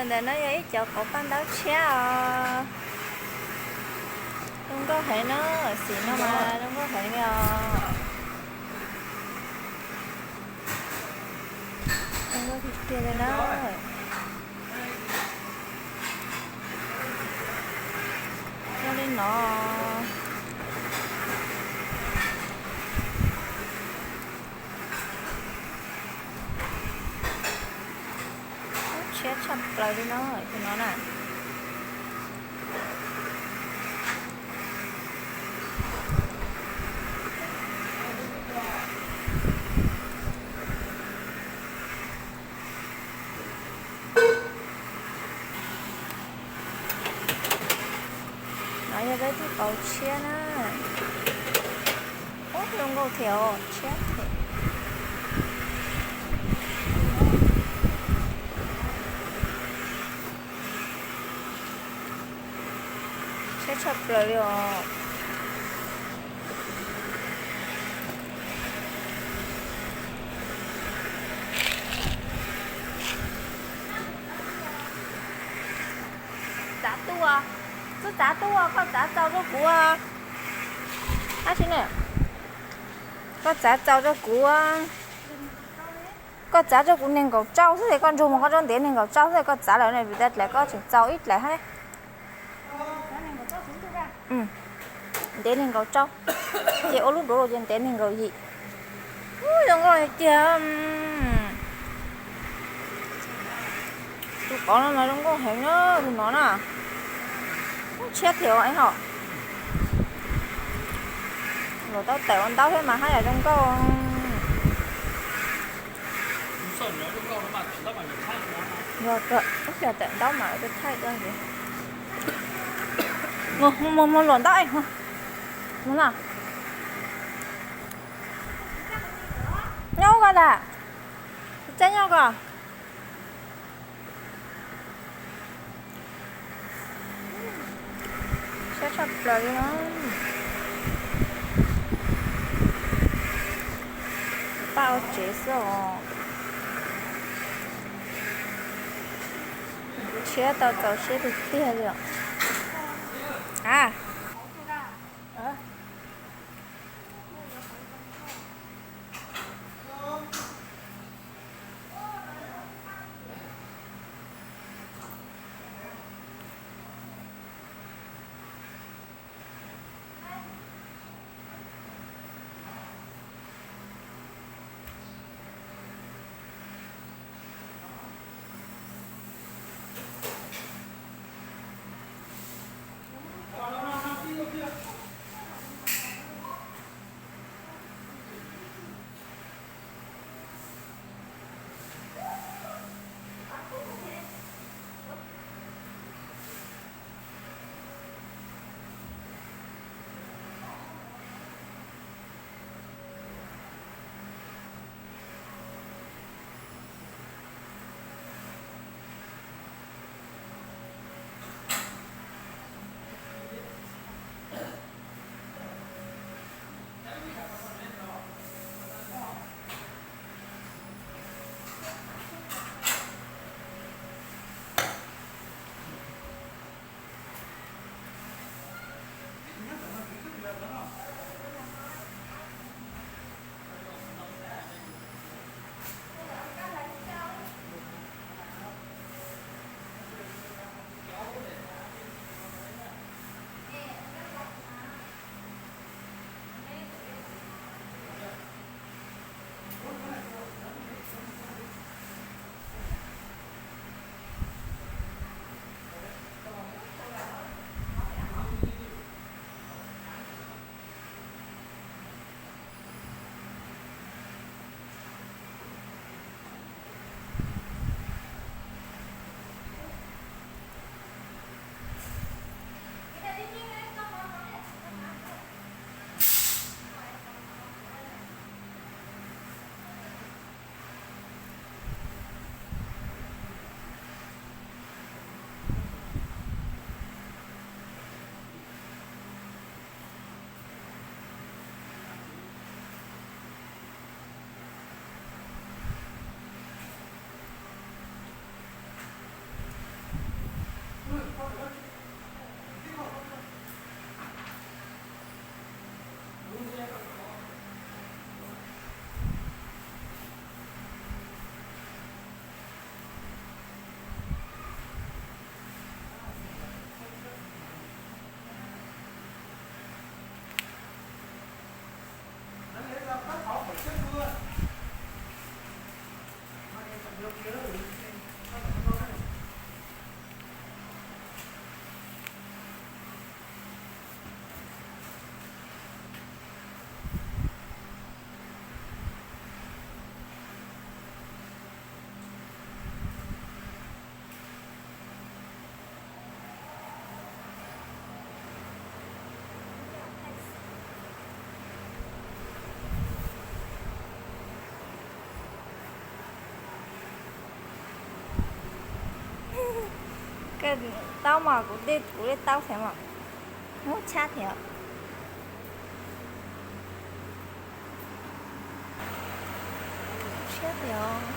Ntawm no yog ib cov qauv paj ntaub tshiab os. Zoo nkauj heev na, xim no mas zoo nkauj heev li os. Zoo nkauj tiag tiag li na. Zoo li no. Tshiab tshaj plaws li no, tus no na. No yog peb tus qauv tshiab na. Ub, zoo nkauj thiab os, tshiab thiab. Tshiab tshaj plaws li os. Txav tuaj, txav tuaj, koj txav txaus rau kuv. Ab, tsis ne, koj txav txaus rau kuv. Koj txav rau kuv nees nkaum tsau xwb es koj nrug mus koj rau ntev nees nkaum tsau xwb es koj txav lawm ne, vim tas dlaim koj tseem txaus ib dlaim hab. Ntev nees nkaum tsau, ces ua lub duav los ces ntev nees nkaum yim. Ub, zoo nkauj tiag. Tus qauv no mas zoo nkauj heev na, tus no na. Ub, tshiab thiab os. Luam tau tawm ua ntaub thiab mas haj yam zoo nkauj. Yog, ub, yog tawm ntaub mas ua thaij dua. Mus, mus luam ntaub, mus no. Nyob ko tas, txaj nyob ko. Tshiab tshaj plaws li no. Paj ua tsev xwb os. Tshiab tau txaus siab tiag tiag li os. A, Koj taub mas kuv dej kuv dej taub thiab mas. Ub, tshab thiab. Tshab thiab.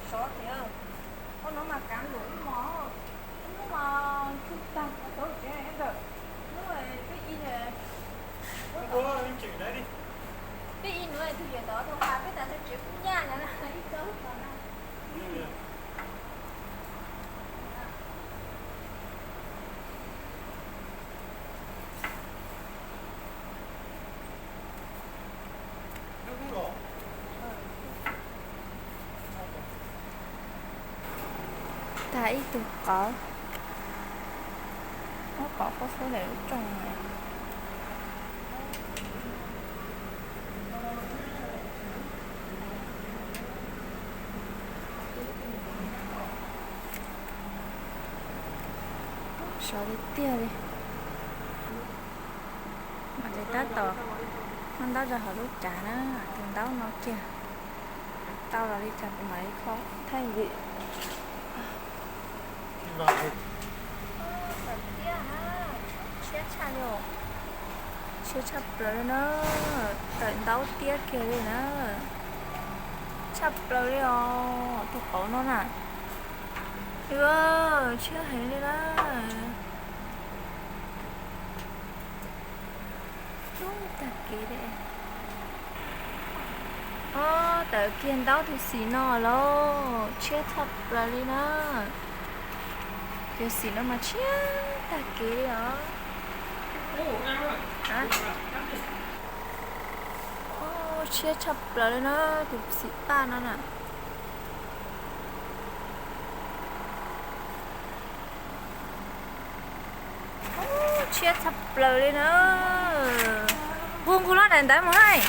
Sov tiag, qhov no mas kav nkaus ib hmos, ib hnub mas tshuj tag thaum tsev ntawm hnub peb ib, peb ib hnub tus yawm tau tas peb tas tsev kuj nyaj na ib tog no na. Tag ib tug qauv, muab qauv qub xub ntawm lub rooj. Sov tiag tiag li. Mas ces tab tom muab ntaub rau hauv lub cav na, tus ntaub no kiag. Tau los li cas kuv mam li kho thaij vim. Tshiab tshaj li, tshiab tshaj plaws li na, tawm ntaub tiab kiag li na, tshaj plaws li os tus qauv no na. Tshiab heev li na. Tub tag kev li. Ob, tawm kiag ntaub tus xim no lauj, tshiab tshaj plaws li na. Tus xim no mas tshiab tag kev li os. Tshiab tshaj plaws li na, tus xim paj no na. Tshiab tshaj plaws li na. Nqus nqus lub daim ntawv mus hais.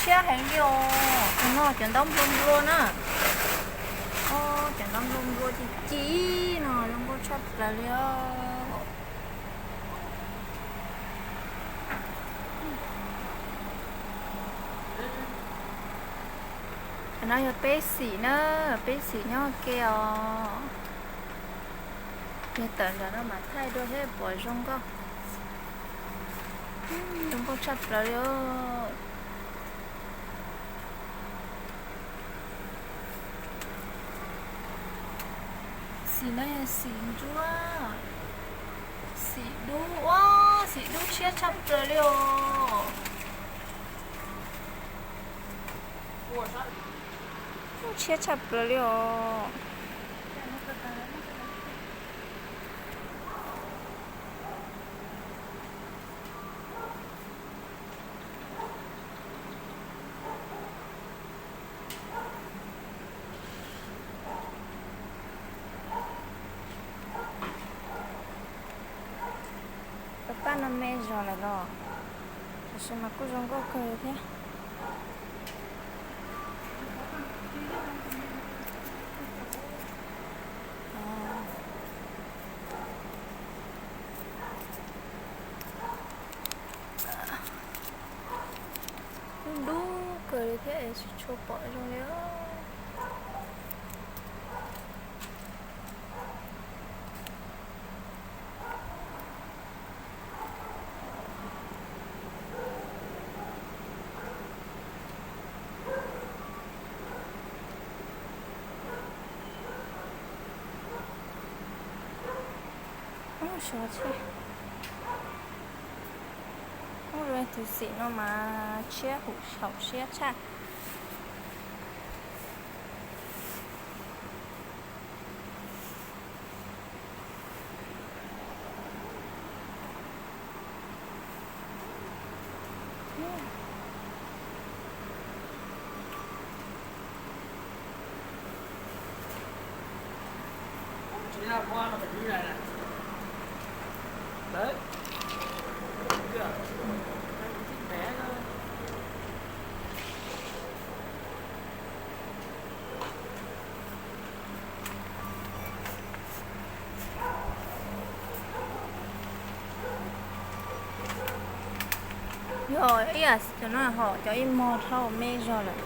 Tshiab heev li os. Tus no cov ntaub nplua nplua na. Cov ntaub nplua nplua ci ci no zoo nkauj tshaj plaws li os. Cov no yog peb xim na, peb xim nyob ke os. Yog tawm ntawm no mas thaij dua thiab puas zoo nkauj. Zoo nkauj tshaj plaws li os. Xim no yog xim ntsuab, xim dub, ua xim dub tshiab tshaj plaws li os. Tshiab tshaj plaws li os. Tus paj no me zog lawm los, tab sis mas kuj zoo nkauj kawg li thiab. Dub dub kawg li thiab es tsis tshua pom zoo li. Sov tshaj. Ub, tus xim no mas tshiab huv saum siab tshaj. Yog ib yam cov no hom cov ib mog dhau me zog lawm.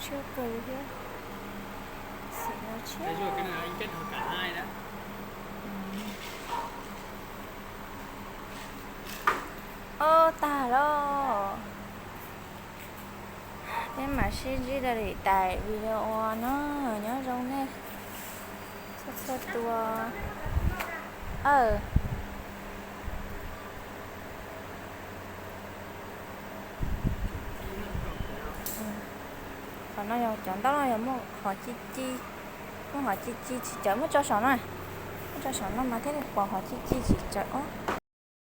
Tshiab kawg thiab. Xim no tshiab. Ob, tag los. Peb mam sib ntsib dua lwm daim video no, nyob zoo nej txhua txhua tus. Aw, qhov no yog cov ntaub no yog muaj qhov ci ci, muaj qhov ci ci tsis cawv, muab tso saum no, muab tso saum no mas thiaj li pom qhov ci ci tsis cawv os.